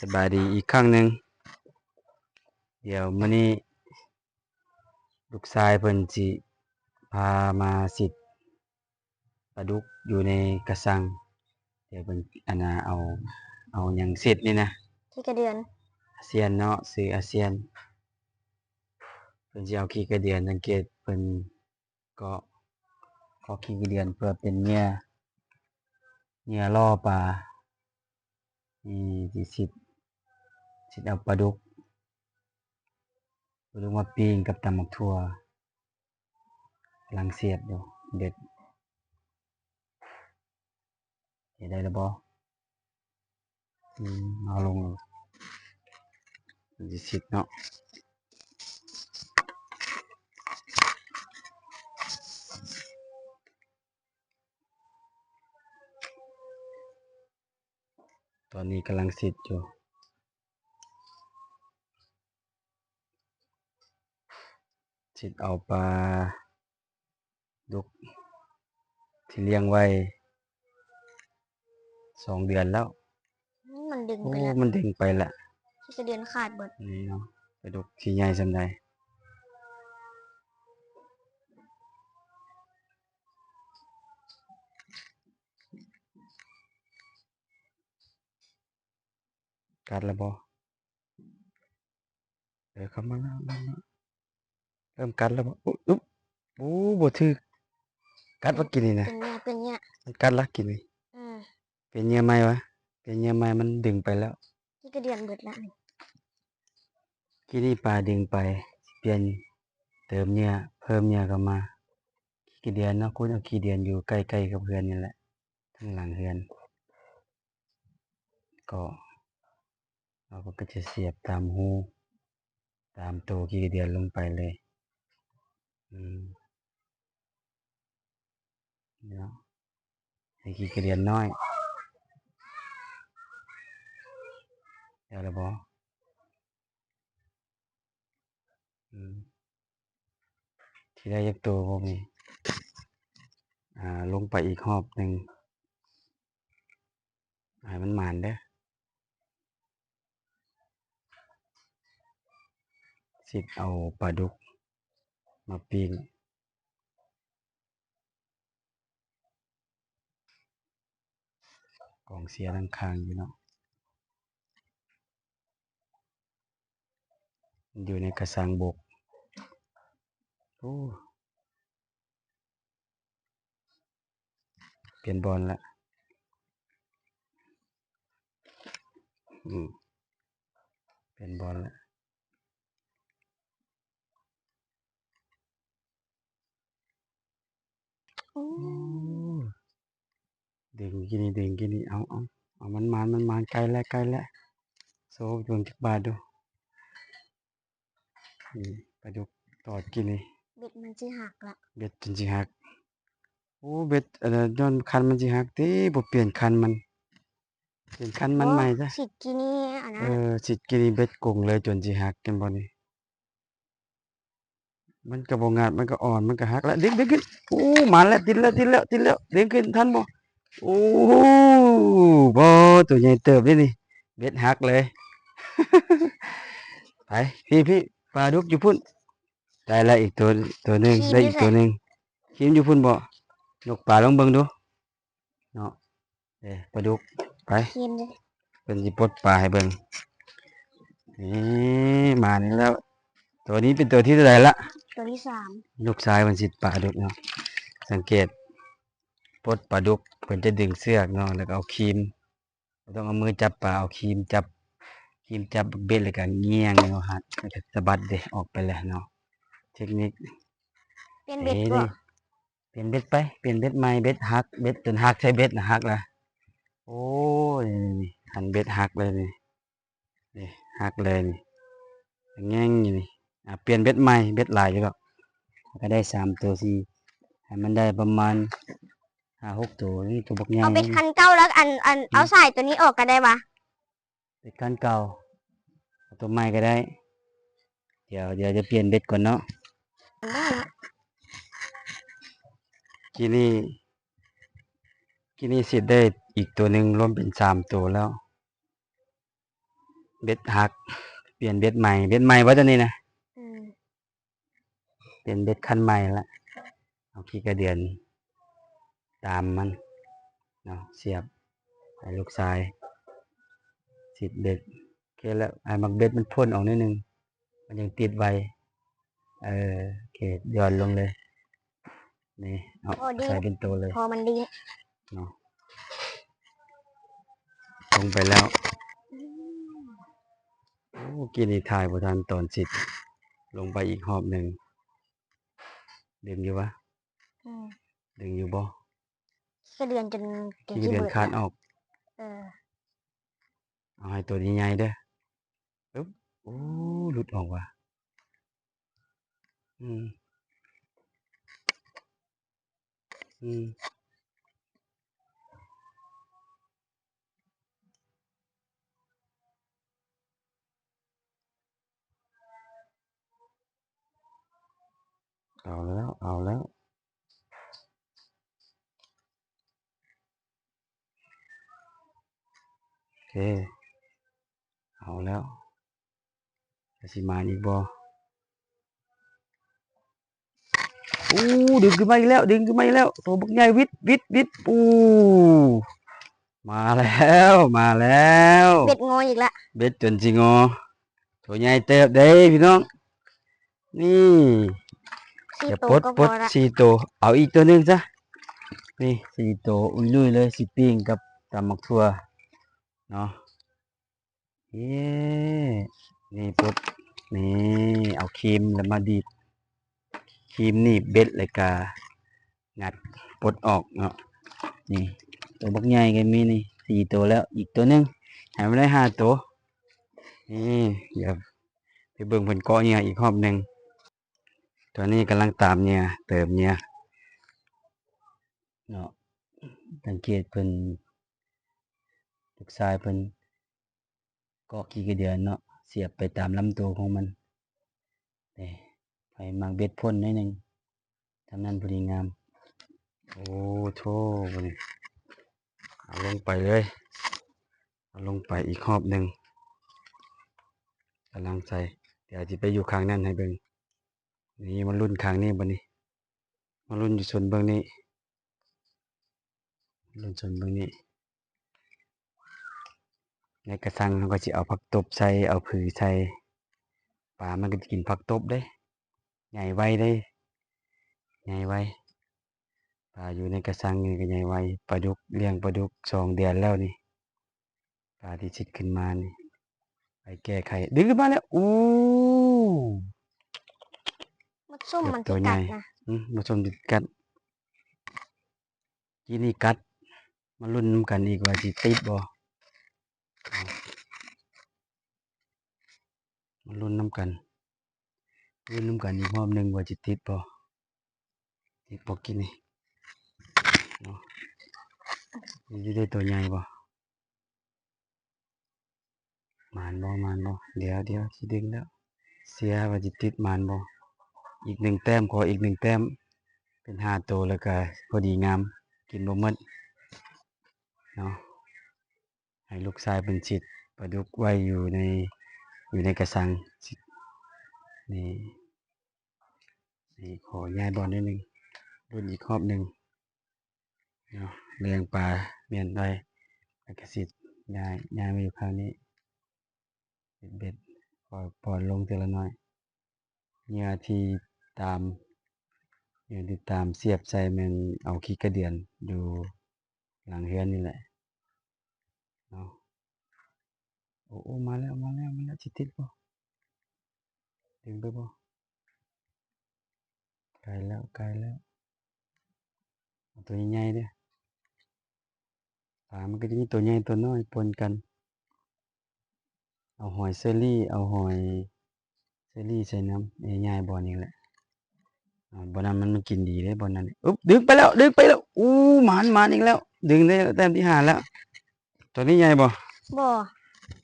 ສະບາຍດີອີກຄັ້ງໜຶ່ງ. ດຽວມື້ນີ້ລູກຊາຍເພິ່ນຊິພາມາສິດປາດຸກຢູ່ໃນກະຊັງ. ດຽວເພິ່ນ ອັນນ່າ ເອົາ ເອົາຫຍັງສິດນີ້ນະ? ຂີ້ກະເດືອນ. ອາຊຽນເນາະ, ຊື່ອາຊຽນ. ເພິ່ນຊິເອົາຂີ້ກະເດືອນ, ສັງເກດເພິ່ນ ເກາະ ເກາະຂີ້ກະເດືອນເພື່ອເປັນເຫຍື່ອ ເຫຍື່ອລ່ອປາ. ນີ້ຊິສິດ ສິດເອົາປາດຸກ ປາດຸກມາປີ້ງກັບຕຳບັກຖົ່ວ. ກຳລັງສຽບຢູ່ ເດັດ. ເຮັດໄດ້ແລ້ວບໍ່? ອືມ ເອົາລົງ ມັນຊິສິດເນາະ. ຕອນນີ້ກຳລັງສິດຢູ່ ສິດເອົາປາ ດຸກທີ່ລ້ຽງໄວ້ສອງເດືອນແລ້ວ. ມັນດຶງໄປລະ ໂອ້ ມັນດຶງໄປລະ ຂີ້ກະເດືອນຂາດເບິດ. ນີ້ເນາະ ປາດຸກຊິໃຫຍ່ສ່ຳໃດ. ກັດລະບໍ່? ເອີ ເຂົ້າມາແລ້ວ ເລີ່ມກັດແລ້ວບໍ່? ອຸ ອຸບ ໂອ້ ບໍ່ຖືກ. ກັດວ່າກີ້ນີ້ນະ ເປັນເຫຍື່ອ ເປັນເຫຍື່ອ ມັນກັດລະກີ້ນີ້. ອືມ ເປັນເຫຍື່ອໃໝ່ວະ? ເປັນເຫຍື່ອໃໝ່ ມັນດຶງໄປແລ້ວ. ຂີ້ກະເດືອນເບິດລະ ກີ້ນີ້ປາດຶງໄປ. ປ່ຽນ ເຕີມເຫຍື່ອ ເພີ່ມເຫຍື່ອເຂົ້າມາ. ຂີ້ກະເດືອນເນາະ ຄຸດເອົາຂີ້ກະເດືອນຢູ່ໃກ້ໆກັບເຮືອນນີ້ແຫຼະ ທາງຫຼັງເຮືອນ. ກໍ ເຮົາກໍຈະສຽບຕາມຮູ ຕາມໂຕຂີ້ກະເດືອນລົງໄປເລີຍ. ອືມ ເນາະ ໃຫ້ຂີ້ກະເດືອນນ້ອຍ. ແລ້ວລະບໍ່? ອືມ ຊິໄດ້ຈັກໂຕບໍ່ນີ້? ອ່າ ລົງໄປອີກຮອບໜຶ່ງ ໃຫ້ມັນໝານເດີ້. ສິດເອົາປາດຸກມາປີ້ງ. ກອງເຊຍທັງຂ້າງຢູ່ເນາະ ຢູ່ໃນກະຊັງບົກ. ໂອ້ ປ່ຽນບ່ອນລະ ອືມ ປ່ຽນບ່ອນລະ. ໂອ້ ດຶງກີ້ນີ້ ດຶງກີ້ນີ້ ເອົາ ເອົາ ເອົາ ມັນມານ ມັນມານ ໃກ້ແລ້ວ ໃກ້ແລ້ວ. ໂຊເບິ່ງຈັກບາດດູ. ນີ້ປາດຸກຕອດກີ້ນີ້ ເບັດມັນຊິຫັກລະ ເບັດຈົນຊິຫັກ. ໂອ້ ເບັດ ອັນນັ້ນ ຍ້ອນຄັນມັນຊິຫັກຕິ ບໍ່ປ່ຽນຄັນມັນ ປ່ຽນຄັນມັນໃໝ່ຊະ. ສິດກີ້ນີ້ ອັນນັ້ນ ເອີ ສິດກີ້ນີ້ເບັດກົງເລີຍ ຈົນຊິຫັກ ເຫັນບໍ່ນີ້? ມັນກໍບໍ່ງັດ ມັນກໍອ່ອນ ມັນກໍຫັກລະ ດຶງ ດຶງຂຶ້ນ. ໂອ້ ມາແລ້ວ ຕິດແລ້ວ ຕິດແລ້ວ ຕິດແລ້ວ ດຶງຂຶ້ນທັນບໍ່? ໂອ້ ບໍ່ ໂຕໃຫຍ່ເຕີບເດ້ນີ້ ເບັດຫັກເລີຍ. ໄປ ພີ້ ພີ້ ປາດຸກຢູ່ພຸ້ນ. ໄດ້ລະອີກໂຕ ໂຕໜຶ່ງ ໄດ້ອີກໂຕໜຶ່ງ. ຄີມຢູ່ພຸ້ນບໍ່? ຍົກປາລົງເບິ່ງດູເນາະ. ເອີ ປາດຸກ ໄປ ເຫັນເດ້ ເພິ່ນຊິປົດປາໃຫ້ເບິ່ງ. ນີ້ ມານີ້ແລ້ວ ໂຕນີ້ເປັນໂຕທີເທົ່າໃດລະ? ໂຕທີສາມ. ລູກຊາຍເພິ່ນຊິປາດຸກເນາະ ສັງເກດ ປົດປາດຸກ ເພິ່ນຈະດຶງເຊືອກເນາະ ແລ້ວກໍເອົາຄີມ ບໍ່ຕ້ອງເອົາມືຈັບປາ ເອົາຄີມຈັບ ຄີມຈັບເບັດ ແລ້ວກໍແຫງເນາະ ຮັດ ແລ້ວກໍສະບັດເດ້ ອອກໄປແລ້ວເນາະ. ເທັກນິກ ປ່ຽນເບັດ ເອີ ບໍ່? ນີ້ ປ່ຽນເບັດໄປ ປ່ຽນເບັດໃໝ່ ເບັດຫັກ ເບັດຈົນຫັກ ໃຊ້ເບັດນະຫັກລະ. ໂອ້ຍ ນີ້ ຫັ້ນເບັດຫັກເລີຍນີ້ ນີ້ຫັກເລີຍນີ້ ແຫງຢູ່ນີ້. ອ່າ ປ່ຽນເບັດໃໝ່ ເບັດຫຼາຍຢູ່ດອກ ກໍໄດ້ສາມໂຕ ສີ່ ໃຫ້ມັນໄດ້ປະມານຫ້າຫົກໂຕ. ນີ້ໂຕບັກໃຫຍ່ ເອົາເບັດຄັນເກົ່າ ແລ້ວອັນ ອັນ ອືມ ເອົາສາຍໂຕນີ້ອອກກໍໄດ້ຫວາ? ເບັດຄັນເກົ່າ ເອົາໂຕໃໝ່ກໍໄດ້. ດຽວ ດຽວຈະປ່ຽນເບັດກ່ອນເນາະ. ກີ້ນີ້ ກີ້ນີ້ສິດໄດ້ອີກໂຕໜຶ່ງ ລວມເປັນສາມໂຕແລ້ວ. ເບັດຫັກ ປ່ຽນເບັດໃໝ່. ເບັດໃໝ່ບໍ່ຕົວນີ້ນະ? ອືມ ປ່ຽນເບັດຄັນໃໝ່ລະ. ເອົາຂີ້ກະເດືອນຕາມມັນເນາະ ສຽບໃຫ້ລູກຊາຍ ຊິດເບັດ. ໂອເຄແລ້ວ ໃຫ້ໝາກເບັດມັນພົ້ນອອກໜ້ອຍໜຶ່ງ ມັນຈັ່ງຕິດໄວ. ເອີ ໂອເຄ ຢ່ອນລົງເລີຍ. ນີ້ ເອົາ ພໍດີ ໃສ່ເປັນໂຕເລີຍ ພໍມັນດີເນາະ. ລົງໄປແລ້ວ. ໂອ້ ກີ້ນີ້ຖ່າຍບໍ່ທັນຕອນຊິດ. ລົງໄປອີກຮອບໜຶ່ງ. ດຶງຢູ່ວະ? ອືມ ດຶງຢູ່ບໍ່? ຂີ້ກະເດືອນຈົນ ຂີ້ກະເດືອນຂາດອອກ. ເອີ ເອົາໃຫ້ໂຕໃຫຍ່ໆເດີ. ປຶບ ໂອ້ ຫຼຸດອອກວ່ະ. ອືມ ອືມ ເອົາແລ້ວ ເອົາແລ້ວ. ໂອເຄ ເອົາແລ້ວ ກະຊິມາອີກບໍ່? ໂອ້ ດຶງຂຶ້ນມາອີກແລ້ວ ດຶງຂຶ້ນມາອີກແລ້ວ ໂຕບັກໃຫຍ່ ວິດ ວິດ ວິດ. ໂອ້ ມາແລ້ວ ມາແລ້ວ ເບັດງໍອີກລະ ເບັດຈົນຊິງໍ. ໂຕໃຫຍ່ເຕີບເດ້ພີ່ນ້ອງ. ນີ້ ສີ່ ຢ່າ ໂຕ ປົດ ປົດ ກໍພໍລະ ສີ່ໂຕ. ເອົາອີກໂຕໜຶ່ງຊະ. ນີ້ ສີ່ໂຕ ອຸຍລຸຍເລີຍ ຊິປີ້ງກັບຕຳໝາກຖົ່ວເນາະ. ເຢ້ ນີ້ປຸບ ນີ້ ເອົາຄີມແລ້ວມາດີດ ຄີມໜີບເບັດ ແລ້ວກະງັດປົດອອກເນາະ. ນີ້ ໂຕບັກໃຫຍ່ກໍມີນີ້ ສີ່ໂຕແລ້ວ ອີກໂຕໜຶ່ງ ໃຫ້ມັນໄດ້ຫ້າໂຕ. ນີ້ ດຽວໄປເບິ່ງເພິ່ນເກາະເຫຍື່ອອີກຮອບໜຶ່ງ. ຕອນນີ້ກຳລັງຕາມເຫຍື່ອ ເຕີມເຫຍື່ອເນາະ. ສັງເກດເພິ່ນ ລູກຊາຍເພິ່ນເກາະຂີ້ກະເດືອນເນາະ ສຽບໄປຕາມລຳໂຕຂອງມັນ. ນີ້ ໃຜມັກເບັດພົ້ນໜ້ອຍໜຶ່ງ ທຳນັ້ນພໍດີງາມ. ໂອ້ໂທ້ ບາດນີ້ເອົາລົງໄປເລີຍ ເອົາລົງໄປອີກຮອບໜຶ່ງ. ກຳລັງໃສ່ ດຽວຊິໄປຢູ່ຂ້າງນັ້ນໃຫ້ເບິ່ງ. ນີ້ ມາລຸ້ນຂ້າງນີ້ບາດນີ້ ມາລຸ້ນຢູ່ໂຊນເບິ່ງນີ້ ລຸ້ນໂຊນເບິ່ງນີ້. ໃນກະຊັງເຮົາກໍຊິເອົາຜັກຕົບໃສ່ ເອົາຜືໃສ່ ປາມັນກໍຈະກິນຜັກຕົບເດ້. ໃຫຍ່ໄວເດ້ ໃຫຍ່ໄວ. ປາຢູ່ໃນກະຊັງນີ້ກໍໃຫຍ່ໄວ. ປາດຸກ ລ້ຽງປາດຸກສອງເດືອນແລ້ວນີ້. ປາທີ່ຊິດຂຶ້ນມານີ້ ໄປແກ້ໄຂ. ດຶງຂຶ້ນມາແລ້ວ. ໂອ້ ໝົດສົມມັນຊິກັດນະ. ອືມ ໝົດສົມຊິກັດ. ກີ້ນີ້ກັດ. ມາລຸ້ນນຳກັນອີກວ່າຊິຕິດບໍ່. ມາລຸ້ນນຳກັນ ລຸ້ນນຳກັນອີກຮອບໜຶ່ງວ່າຊິຕິດບໍ່ ຕິດບໍ່ກິນນີ້ເນາະ. ນີ້ຊິໄດ້ໂຕໃຫຍ່ບໍ່ ໝານບໍ່ ໝານບໍ່. ດຽວ ດຽວຊິດຶງແລ້ວ ເຊຍວ່າຊິຕິດ ໝານບໍ່. ອີກໜຶ່ງແຕ້ມ ຂໍອີກໜຶ່ງແຕ້ມ ເປັນຫ້າໂຕ ແລ້ວກະພໍດີງາມ ກິນບໍ່ໝົດເນາະ. ໃຫ້ລູກຊາຍເພິ່ນຊິດປາດຸກໄວ້ຢູ່ໃນ ຢູ່ໃນກະຊັງ. ນີ້ ນີ້ ຂໍຍ້າຍບ່ອນໜ້ອຍໜຶ່ງ ລຸ້ນອີກຮອບໜຶ່ງເນາະ. ລ້ຽງປາແມ່ນໄວ້ ແລ້ວກະຊິຍ້າຍ ຍ້າຍມາຢູ່ຂ້າງນີ້ ເບັດ ເບັດ ປ່ອຍ ປ່ອຍລົງເທື່ອລະໜ້ອຍ. ເຫຍື່ອທີ່ຕາມ ເຫຍື່ອທີ່ຕາມສຽບໃສ່ແມ່ນເອົາຂີ້ກະເດືອນຢູ່ຫຼັງເຮືອນນີ້ແຫຼະເນາະ. ໂອ້ ໂອ້ ມາແລ້ວ ມາແລ້ວ ມາແລ້ວ. ຊິຕິດບໍ່ ດຶງໄປບໍ່. ໃກ້ແລ້ວ ໃກ້ແລ້ວ. ເອົາໂຕໃຫຍ່ໆເດີ້. ປາມັນກໍຈະມີໂຕໃຫຍ່ໂຕນ້ອຍປົນກັນ. ເອົາຫອຍເຊີຣີ ເອົາຫອຍເຊີຣີໃສ່ນຳ. ເອີ ຍ້າຍບ່ອນນີ້ແຫຼະ. ບ່ອນນັ້ນມັນ ມັນກິນດີເດ້ ບ່ອນນັ້ນ. ອຶບ ດຶງໄປແລ້ວ ດຶງໄປແລ້ວ. ໂອ້ ໝານ ໝານອີກແລ້ວ. ດຶງໄດ້ແຕ້ມທີຫ້າແລ້ວ. ຕົວນີ້ໃຫຍ່ບໍ່? ບໍ່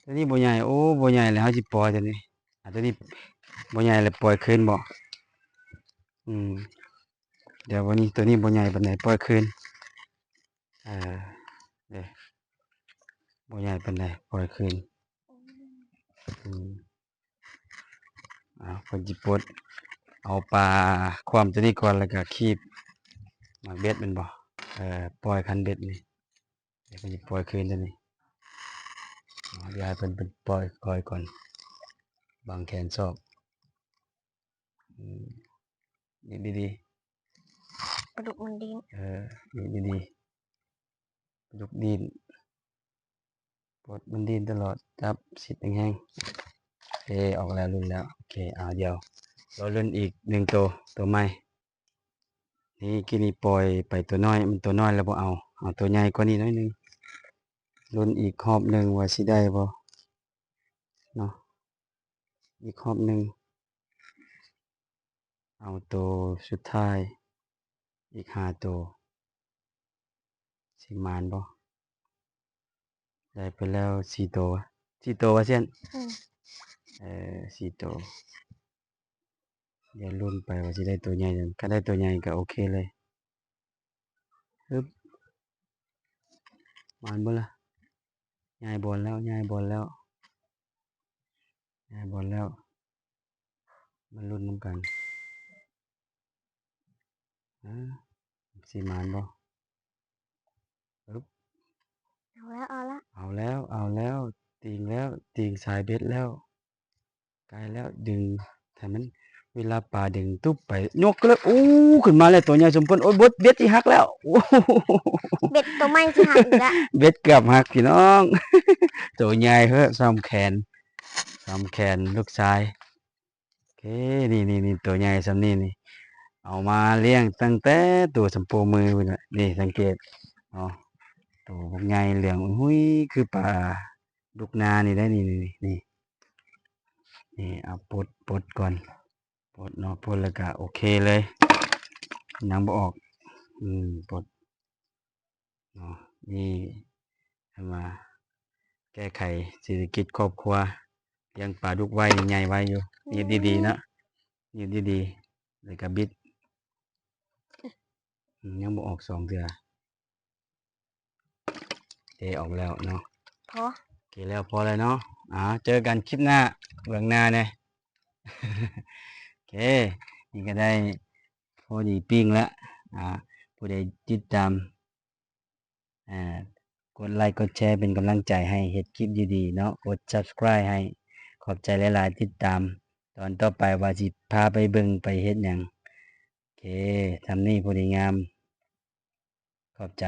ຕົວນີ້ບໍ່ໃຫຍ່. ໂອ້ ບໍ່ໃຫຍ່ແລ້ວ ເຮົາຊິປ່ອຍຕົວນີ້. ອາ ຕົວນີ້ບໍ່ໃຫຍ່ແລ້ວ ປ່ອຍຄືນບໍ່? ອືມ ດຽວ ຕົວນີ້ ຕົວນີ້ບໍ່ໃຫຍ່ປານໃດ ປ່ອຍຄືນ. ເອີ ເດ້ ບໍ່ໃຫຍ່ປານໃດ ປ່ອຍຄືນ. ອືມ ອ້າວ ເພິ່ນຊິປົດ ເອົາປາຂວ້ຳຕົວນີ້ກ່ອນ ແລ້ວກໍຄີບໝາກເບັດແມ່ນບໍ່? ເອີ ປ່ອຍຄັນເບັດນີ້ ດຽວເພິ່ນຊິປ່ອຍຄືນຕົວນີ້. ເອົາ ດຽວໃຫ້ເພິ່ນ ເພິ່ນປ່ອຍຄ່ອຍກ່ອນ ບັງແຂນສອກ. ອືມ ນີ້ດີໆ ປາດຸກມັນດີ້ນ. ເອີ ນີ້ດີໆ ປາດຸກດີ້ນ ປົດມັນດີ້ນຕະຫຼອດ ຈັບຊິດແຮງໆ. ເອ ອອກແລ້ວ ຫຼຸດແລ້ວ. ໂອເຄ ເອົາ ດຽວລໍລຸ້ນອີກໜຶ່ງໂຕ ໂຕໃໝ່. ນີ້ກີ້ນີ້ປ່ອຍໄປຕົວນ້ອຍ ມັນຕົວນ້ອຍແລ້ວບໍ່ເອົາ ເອົາຕົວໃຫຍ່ກວ່ານີ້ໜ້ອຍໜຶ່ງ. ລຸ້ນອີກຮອບໜຶ່ງວ່າຊິໄດ້ບໍ່ເນາະ ອີກຮອບໜຶ່ງ. ເອົາໂຕສຸດທ້າຍອີກຫ້າໂຕ ຊິໝານບໍ່? ໄດ້ໄປແລ້ວສີ່ໂຕ ສີ່ໂຕວ່າຊັ້ນ. ອືມ ເອີ ສີ່ໂຕ. ດຽວລຸ້ນໄປວ່າຊິໄດ້ໂຕໃຫຍ່ ຄັນໄດ້ໂຕໃຫຍ່ກໍໂອເຄເລີຍ. ຮຶບ ໝານບໍ່ລະ? ຍ້າຍບ່ອນແລ້ວ ຍ້າຍບ່ອນແລ້ວ ຍ້າຍບ່ອນແລ້ວ. ມາລຸ້ນນຳກັນ ຮະ ຊິໝານບໍ່? ຮຶບ ເອົາແລ້ວ ເອົາແລ້ວ ເອົາແລ້ວ ເອົາແລ້ວ ຕີງແລ້ວ ຕີງສາຍເບັດແລ້ວ ໃກ້ແລ້ວ ດຶງໃຫ້ມັນ ເວລາປາດຶງຕຸບໄປ ຍົກເລີຍ. ໂອ້ ຂຶ້ນມາແລ້ວ ໂຕໃຫຍ່ສົມຄວນ. ໂອ້ຍ ເບັດ ເບັດຊິຫັກແລ້ວ. ໂອ້ ເບັດໂຕໃໝ່ຊິຫັກອີກລະ ເບັດເກືອບຫັກພີ່ນ້ອງ. ໂຕໃຫຍ່ເຮີ້ ສ່ຳແຂນ ສ່ຳແຂນລູກຊາຍ. ເຄ ນີ້ໆໆ ໂຕໃຫຍ່ສ່ຳນີ້ນີ້ ເອົາມາລ້ຽງຕັ້ງແຕ່ໂຕສ່ຳໂປ້ມືພຸ້ນນະ. ນີ້ສັງເກດເນາະ ໂຕບັກໃຫຍ່ເຫຼືອງອຸ້ຍ ຄືປາດຸກນານີ້ໄດ໋ ນີ້ໆໆ ນີ້ ເອົາປົດ ປົດກ່ອນ ປົດເນາະ ປົດແລ້ວກະໂອເຄເລີຍ ຍັງບໍ່ອອກ. ອືມ ປົດ ເນາະ ນີ້ ເພິ່ນວ່າແກ້ໄຂເສດຖະກິດຄອບຄົວ ລ້ຽງປາດຸກໄວ້ນີ້ໃຫຍ່ໄວຢູ່. ໜີບດີໆເນາະ ໜີບດີໆ ແລ້ວກໍບິດ. ອືມ ຍັງບໍ່ອອກສອງເທື່ອ. ເອ ອອກແລ້ວເນາະ ພໍ ໂອເຄແລ້ວ ພໍແລ້ວເນາະ. ອ່າ ເຈີກັນຄລິບໜ້າ ເບື້ອງໜ້າແດ່. ໂອເຄ ນີ້ກໍໄດ້ພໍດີປີ້ງລະ. ອ່າ ຜູ້ໃດຕິດຕາມ ອ່າ ກົດໄລກົດແຊເປັນກຳລັງໃຈໃຫ້ເຮັດຄລິບດີໆເນາະ ກົດ Subscribe ໃຫ້. ຂອບໃຈຫຼາຍໆ ຕິດຕາມ ຕອນຕໍ່ໄປວ່າຊິພາໄປເບິ່ງໄປເຮັດຫຍັງ. ໂອເຄ ຊ່ຳນີ້ພໍດີງາມ ຂອບໃຈ.